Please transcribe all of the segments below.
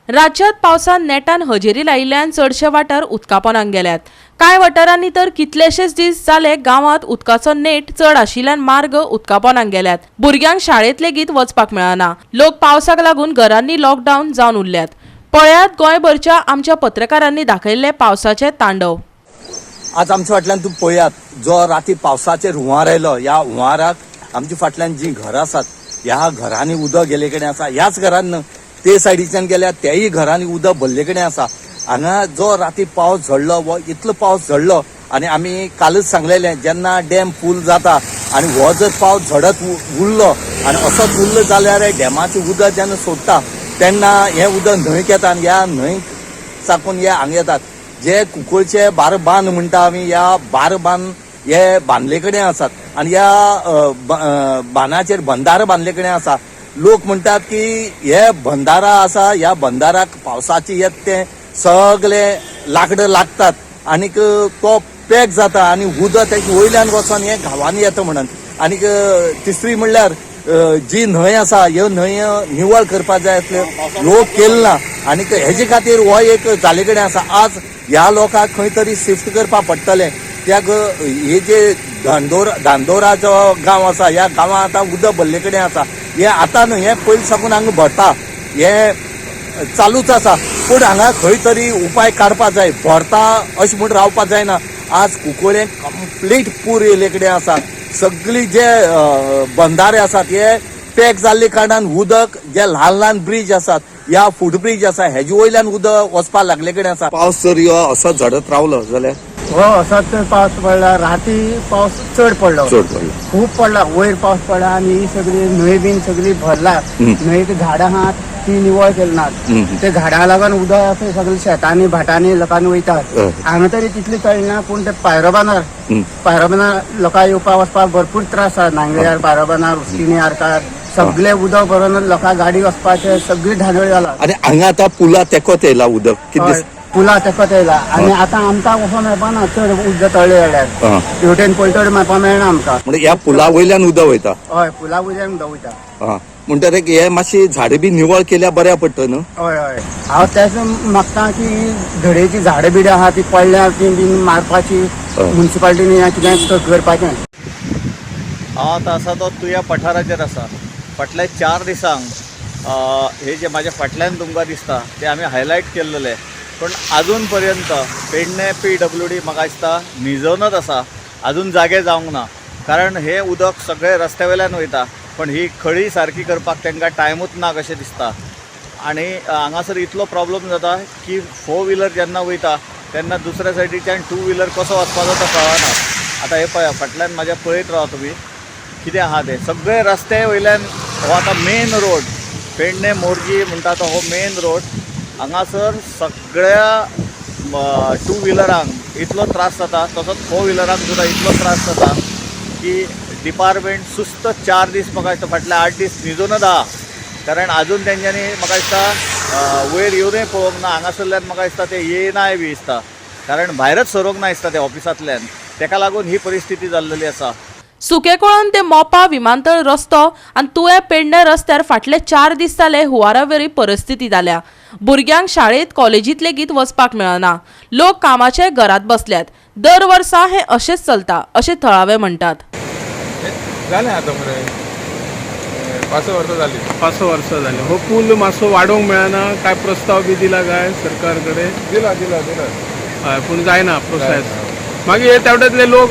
राज्यात पावसान नेटान हजेरी लायिल्ल्यान चडशे वाठार उदकापोनाक गेल्यात. कांय वाठारांनी तर कितलेशेच दीस जाले गांवांत उदकाचो नेट चड आशिल्ल्यान मार्ग उदकापोनाक गेल्यात. भुरग्यांक शाळेंत लेगीत वचपाक मेळना. लोक पावसाक लागून घरांनी लॉकडावन जावन उरल्यात. पळयात गोंयभरच्या आमच्या पत्रकारांनी दाखयल्ले पावसाचे तांडव. आज आमच्या फाटल्यान तूं पळयात, जो राती पावसाचेर हुंवार आयलो, ह्या हुंवाराक आमच्या फाटल्यान जीं घरां आसात ह्या घरांनी उदक गेल्ले कडेन आसा. ह्याच घरान न्हय, ते सायडीच्यान गेल्यार तेय घरांनी उदक भरले कडेन आसा. हांगा जो राती पावस झडलो, हो इतलो पावस झडलो आनी आमी कालच सांगलेलें, जेन्ना डॅम फूल जाता आनी हो जर पावस झडत उरलो आनी असोच उरलो जाल्यार डॅमाचें उदक जेन्ना सोडटा तेन्ना हें उदक न्हंयक येता आनी ह्या न्हंयक साकून हे हांगा येतात. जे कुंकळचे बारा बांद म्हणटा आमी, ह्या बारा बांद हे बांदले कडेन आसात आनी ह्या बांदाचेर बंधारा बांदले कडेन आसा. लोक म्हणटात की हे बंधारा आसा, ह्या बंधाराक पावसाचे येत ते सगळे लाकडां लागतात आनीक तो पॅक जाता आनी उदक तेजे वयल्यान वचोन हे गांवांनी येता म्हणून. आनीक तिसरी म्हणल्यार जी न्हंय आसा ह्यो न्हंय निवळ करपाक जाय आसल्यो, लोक केले ना आनीक हेजे खातीर हो एक जाले कडेन आसा. आज ह्या लोकांक खंय तरी शिफ्ट करपाक पडटलें. कित्याक हे जे धांदोराचो गांव आसा, ह्या गांवांत आतां उदक भरले कडेन आसा. हे आतां न्हय, हें पयलीं साकून हांगा भरता, हे चालूच आसा. पूण हांगा खंय तरी उपाय काडपा जाय. भरता अशें म्हूण रावपा जायना. आज कुंकळ्ळें कंप्लीट पूर येयले कडेन आसा. सगळी जे बंधारे आसात हे पॅक जाल्ले कारणान उदक जे ल्हान ल्हान ब्रीज आसात, ह्या फूट ब्रीज आसा, हेजे वयल्यान उदक वचपाक लागले कडेन आसा. पावस जर ह्यो असो झडत रावलो जाल्यार हो असोच पावस पडला, राती पावस चड पडलो, चड पडलो, खूब पडला, वयर पावस पडला आनी ही सगळी न्हंय बीन सगळी भरला. न्हंयक झाडां आहात ती निवळ केली नात. ते झाडां लागून उदक अशें सगळे शेतांनी भाटांनी लोकांनी वयतात. हांगा तरी तितली कळना, पूण ते पायरोबानार पायरोबानार लोकांक येवपाक वचपाक भरपूर त्रास आसा. नांगेर, पायरोबानार, उस्किणी, आरकार सगळे उदक भरून लोकांक गाडी वचपाचे सगळी धांदळ जाला. आनी हांगा आतां पुला तेकोत येयला उदक कितें? पुला तेकत येयला आनी आतां आमकां वचोंक मेळपा ना चड उदक तळ्ळें जाल्यार. हेवटेन पलतड मेळपा मेळना आमकां. म्हणजे ह्या पुला वयल्यान उदक वयता? हय, पुला वयल्यान उदक वयता. म्हणटकीर हे मातशी झाडां बी निवळ केल्यार बऱ्या पडटा न्हू? हय हय, हांव तेच मागता की धडेची झाडां बिडां आहा ती पडल्या ती बीन मारपाची, मुन्सिपाल्टीन कितें करपाचें. हांव आतां आसा तो तुया पठाराचेर आसा. फाटल्या 4 दिसांक हे जे म्हाज्या फाटल्यान तुमकां दिसता ते आमी हायलायट केल्लेले, पूण आजून पर्यंत पेडणे PWD म्हाका दिसता न्हिजोनच आसा, आजून जागे जावंक ना. कारण हे उदक सगळे रस्त्या वयल्यान वयता, पण ही खळी सारकी करपाक तांकां टायमूच ना कशें दिसता. आनी हांगासर इतलो प्रॉब्लम जाता की 4 व्हिलर जेन्ना वयता तेन्ना दुसऱ्या सायडीच्यान 2 व्हिलर कसो वचपाचो तो कळना. आतां हे पळया फाटल्यान म्हाज्या पळयत रावा तुमी कितें आहा तें. सगळे रस्ते वयल्यान हो आतां मेन रोड पेडणे मोरजी म्हणटा तो हो मेन रोड. हांगासर सगळ्या 2 व्हिलरांक इतलो त्रास जाता, तसोच 4 व्हिलरांक सुद्दां इतलो त्रास जाता की डिपार्टमेंट सुस्त 4 दीस म्हाका दिसता फाटले 8 दीस न्हिजूनच आहा. कारण आजून तेंच्यांनी म्हाका दिसता वयर येवनूय पळोवंक ना. हांगासरल्यान म्हाका दिसता ते येयनाय बी दिसता, कारण भायरच सरोंक ना दिसता ते ऑफिसांतल्यान. तेका लागून ही परिस्थिती जाल्लेली आसा. सुकेकोळण ते मोपा विमानतळ रस्तो आनी तुयें पेडणे रस्त्यार फाटले 4 दीस जाले हुंवारावरी परिस्थिती जाल्या. भुरग्यांक शाळेंत कॉलेजींत लेगीत वचपाक मेळना. लोक कामाचे घरांत बसल्यात. दर वर्सा हें अशेंच चलता अशें थळावे म्हणटात. जालें आतां मरे 5 वर्सां जालीं. 5 वर्सां जालीं. हो पूल मातसो वाडोवंक मेळना काय? प्रस्ताव बी दिला काय सरकार कडेन? दिला दिला दिला. हय, पूण जायना प्रोसेस. मागीर हे तेवट्यांतले लोक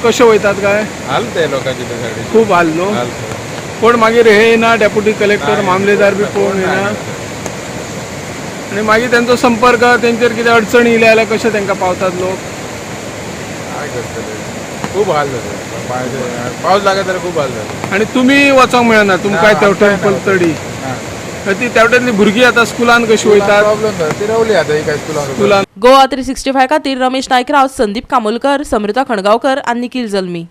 कशे वयतात काय? हाल ते लोकांचे त्या सायडीचे. खूब हाल न्हू? हाल ते. कोण मागीर हे येना, डेप्युटी कलेक्टर, ना, मामलेदार बी कोण पळोवन ना. येना? आनी मागीर तेंचो संपर्क, तेंचेर कितें अडचण येयली जाल्यार कशें तेंकां पावतात लोक? काय करतले, खूब हाल जाले. पावस लागत जाल्यार खूब हाल जाले. आनी तुमी वचोंक मेळना तुमकां ना, तेवटेन आमकां ना. पलतडी? ना. ती तेवटेंतली भुरगीं आतां स्कुलान कशी वयतात? प्रॉब्लेम जाता, ती रावली आतां एका स्कुलान. स्कुलान. गोवा 365 खातीर रमेश नायक राव, संदीप कामोलकर, समृता खणगांवकर आनी निखिल जल्मी.